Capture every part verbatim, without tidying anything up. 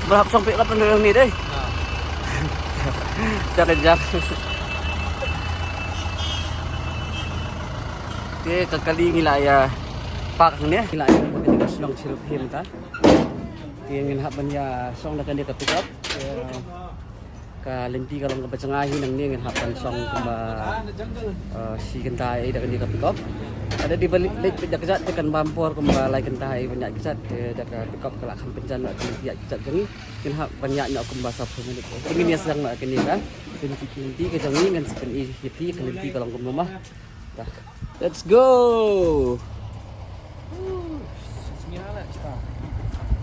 Ba hap shong pickup hangne dei. Jaka jaka. Te ka kali ngi la ïa park hangne, ngi la ïa park hangne, ka shnong Shilluk hi mynta. Te ngin hap ban ïa shong da kane ka pickup. Te ka lynti ka long kaba jngai hi, nangne ngin hap ban shong kumba, eh, shi kynta ei da kane ka pickup. Lada dei ban leit, leit da kjat te kan bam por kumba lai kynta ei ban ïaid kjat, te da ka pickup ka la kham pynjan, ka lynti ïaid kjat jong ngi. Ngin hap ban ïaid noh kumba saphew minit. Te ngin ïa sdang noh kane ka lynti, lynti ka jong ngi, ngan sa pyni ïa phi ka lynti ka long kumno ma. Let's go.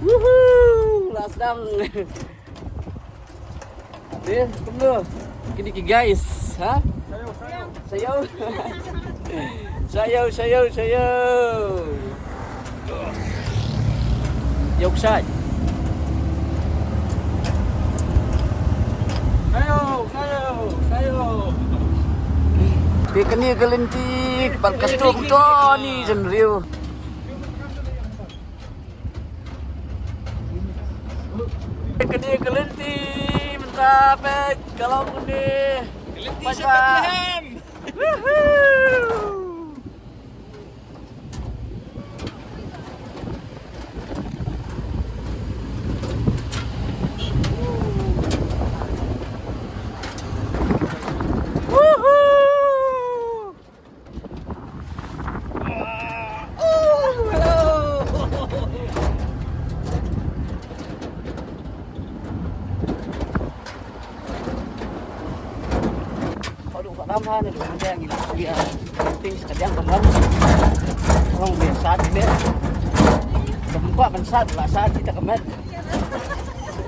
Woohoo, la sdang. Deh, kumno? Kine ki guys, ha? Shaïew. Shaïew, shaïew, shaïew. Ïew kshaid. Shaïew, shaïew, shaïew. Te kane ka lynti pat ka sdang to ni jynriew. Kane ka lynti mynta peit ka long kane. Ka lynti sha Bethlehem. Woohoo! Woohoo! Ka dang ha ne, dang ha ne, ngi la ïa ting sa ka diang ka mon. Long biasa di ne. Ka bym kwah ban sat, la sat kita ka met.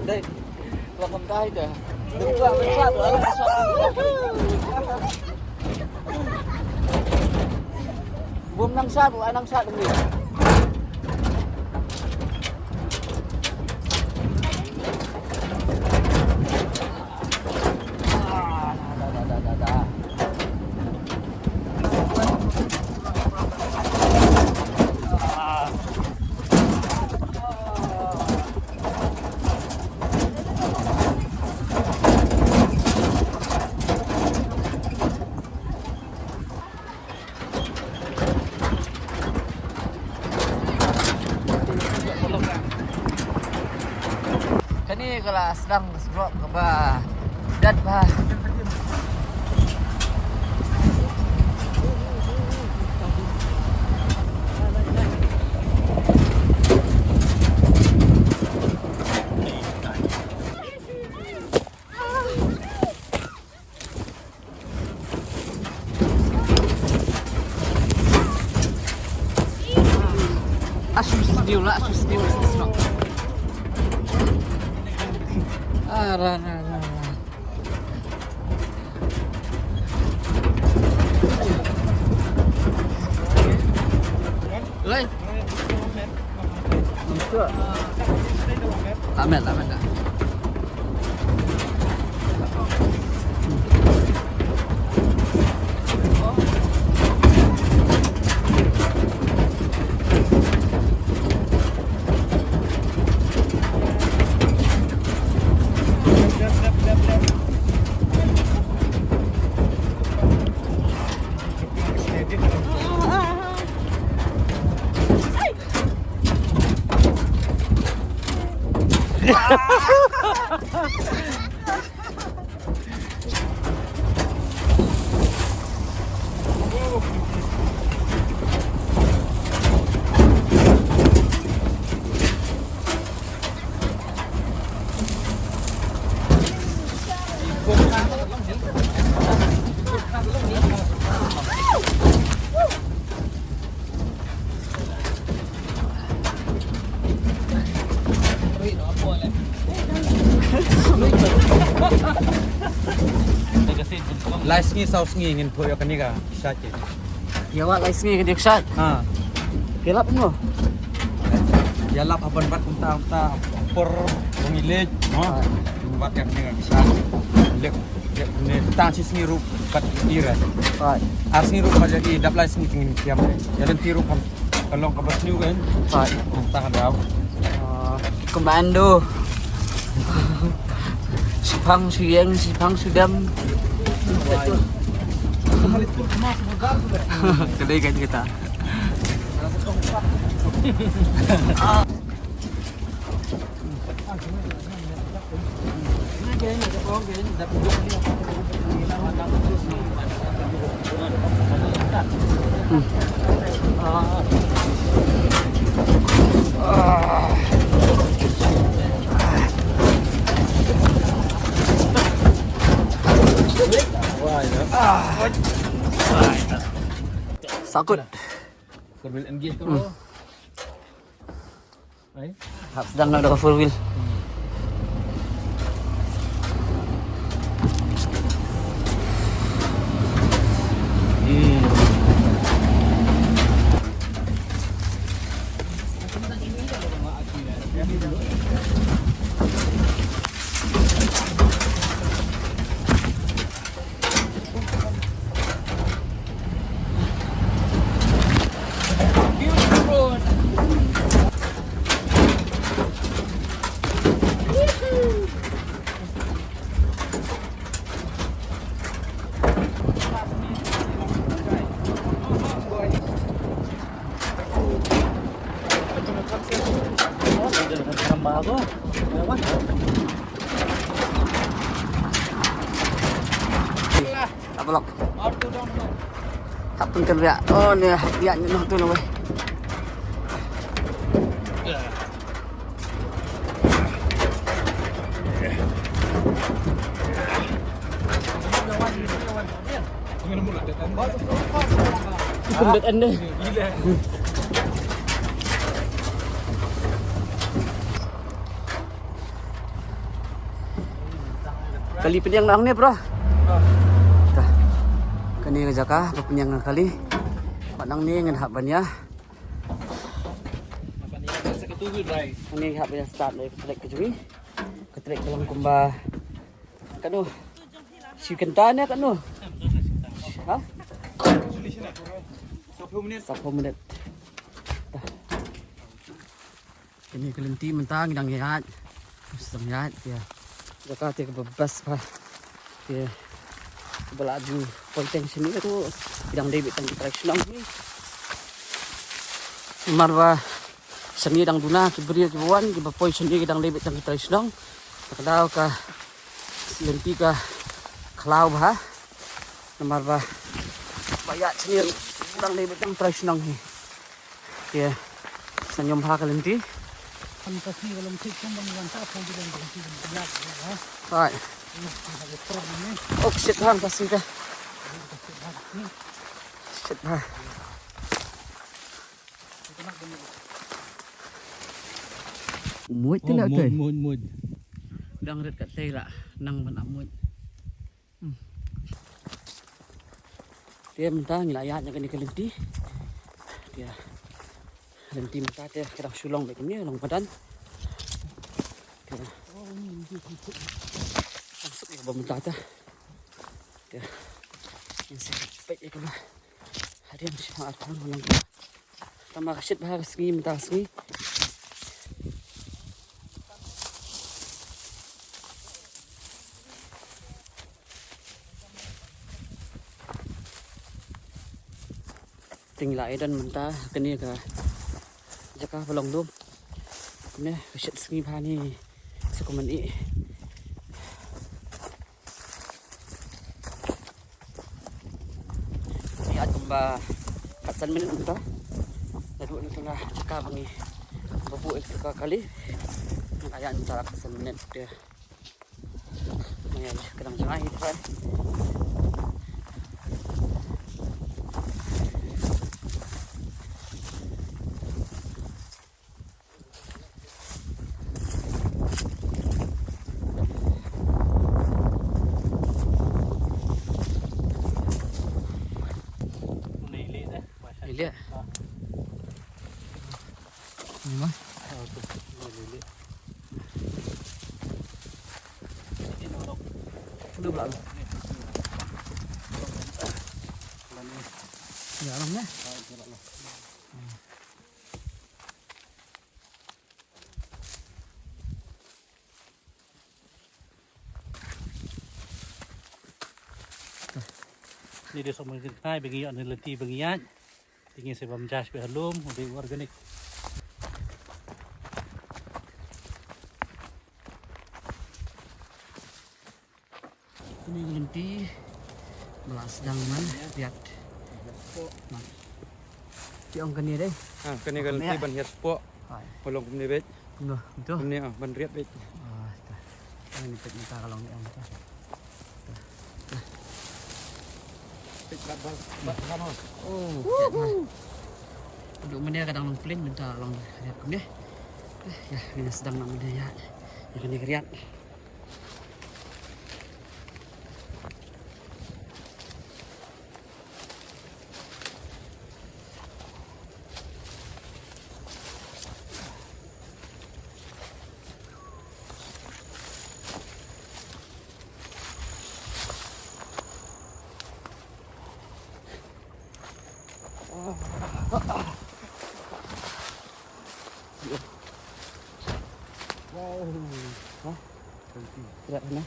Dei. Bym nang sat, la nang sat ni. Kane ka la sdang ka surok kaba dat bha. Asus diu la, asus diu la. Ah, ra, ra, ra, ra. Lai. Amen, amen. Lai sngi saw sngi ngin poi ïa kane ka kshaid. Ïa wat lai sngi ka kshaid. Ha. Ki lap mo. Ïa lap haban bad kumta kumta por ngi leit mo. Ha. Wat ïa kane ka kshaid. Lek lek ne tang shi sngi ruh bad ira. Ha. Ar sngi ruh bad ïa i dap lai sngi ngin kiam. Ïa lynti ruh kam. Ka long kaba sniew kan? Pat. Tang daw. Ah, commando. Shipang shuyeng, shipang shudam. Kedai kan kita. Sakut. Four wheel engage ko. Ai. Hap sdang na da four wheel. Apa lok? Hap pun kan ria. Oh, ni ria ni noh tu na wei. Ikut bet anda. Kali pynïang nangne, bro. Tah. Kane ka jaka ba pynïang kali. Pat nangne ngan hap ban ïa. Nangne hap ban ïa start da ka trek ka jong ngi. Ka trek ka long kumba katno? Shi kynta ne katno? Ha? Saphew minit. Tah. Kane ka lynti mynta ngi dang ïaid. Ngi dang ïaid, ïa. Jaka te kaba best bha. Ïa. Ba la ju poi tang shane tu. Ngi dang dei beit tang ki trai shnong hi. Namar ba shane dang duna ki briew kiba wan, kiba poi shane ki dang dei beit tang ki trai shnong. Ka daw ka lynti ka khlaw bha. Namar ba ba ïaid shane ruh dang dei beit tang trai shnong hi. Ïa. Sa ñiom bha ka lynti. Right. Oh, shit, bha, ka sing ka. Shit, bha. Muid te la te. Muid, muid, muid. Dang rit ka te la nang ban muid. Hmm. Te mynta ngi la ïaid na kane ka lynti. Te lynti mynta te ka dang shu long beit kumne, long madan. Te dang suk ïa kaba mynta te. Te ngi sa peit ïa kaba hadien shi ar thang long. Tang ba ka shit bha ka sngi mynta ka sngi. Te ngi la ïadon mynta kane ka jaka ba long dum. Kane ka shit sngi bha ni sa kumne. Ïaid kumba khatsan minit mynta. Naduh na ka jaka ba ngi ba buh ïa ka kali. Ïaid mynta khatsan minit te. Ngi ïaid ka dang jngai te. Ile. Ni mah. Udah belakang. Ya, alam ya. Ni dei sohmynjynjar khnai ba ngi ïoh ne lynti ba ngi ïaid. Te ngi sa bam judge beit ha lum, u dei u organic. Kane ka lynti ba la sdang man, riat. Man. Phi ong kane dei? Ha, kane ka lynti ban hiar shapoh. Hai. Ba long kumne beit. Kumno, kumto? Kumne, ah, ban riat beit. Ah, ta. Kane beit mynta ka long ne ong ta. Ta. Ta. Beit bad bal, bad bal. Oh, riat ma. Duk mynne ka dang long plain, mynta long riat kumne. Eh, ïa, ngin sdang noh mynne ïa. Ïa kane ka riat. Wow. Hah? Berat sana.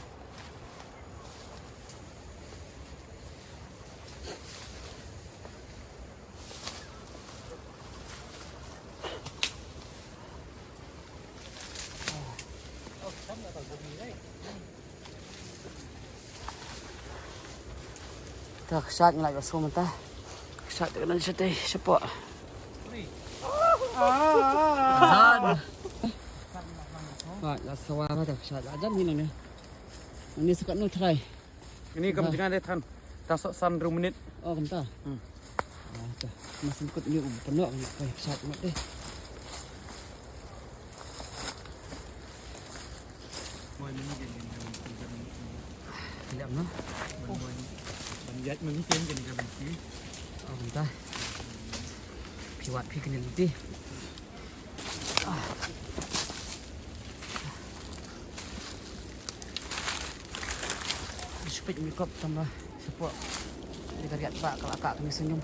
Ta ka shait ngi la ïoh sum ta. Ka shait ka nan shatei shapoh. Zan. Ba la sawa ba ta ka shait la jan ngi nang ne. Ngi sa ka nu trai. Ini kam jngai dei than. Ta soh san hynriew minit. Oh, kumta. Hmm. Ah, ta. Mas kut ni u pynlong ni kai sat mat deh. Moi ni ni ni. Liam na. Ban moi ni. Ban ïaid man ni ken ken kan ni. Oh, kumta. Phi wat phi kene lynti. Shu peit mi kop tang ba shapoh. Dei ka riat ba ka la kah kane sha ñium.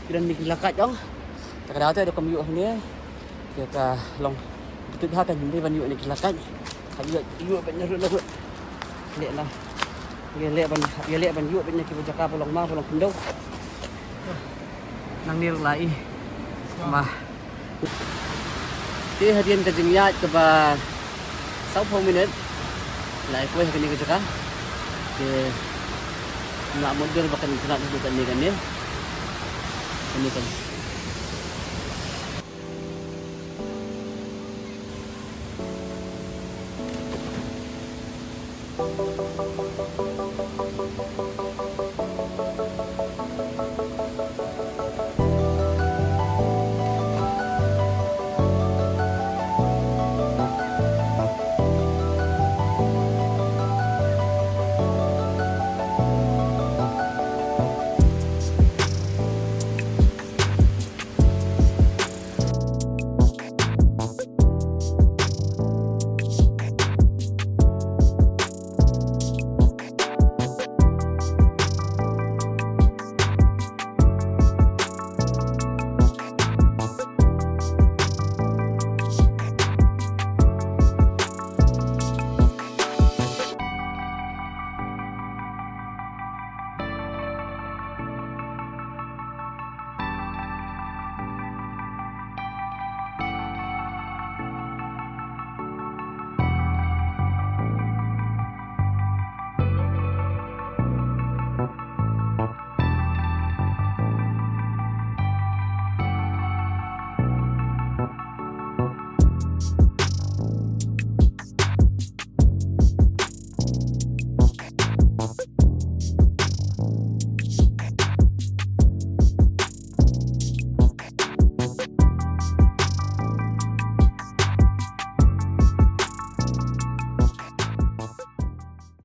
Ki don ne ki la kait ong. Te ka daw te da kum ïuh hangne. Te ka long. Betul ha kan dei ban ïuh ne ki la kait. Ka ïuh ïuh ban ïuh ïuh. Leh na. Ïa leh ban ïa leh ban ïuh ban ïa ki ba jaka ba long ma ba long khyndew. Nang ni la i. Ma. Te hadien ka jingïaid kaba sawphew minit la ïa kawei ha kane ka jaka. Te nga mut dur ba kan itynnad haduh kane kane. Kane kane.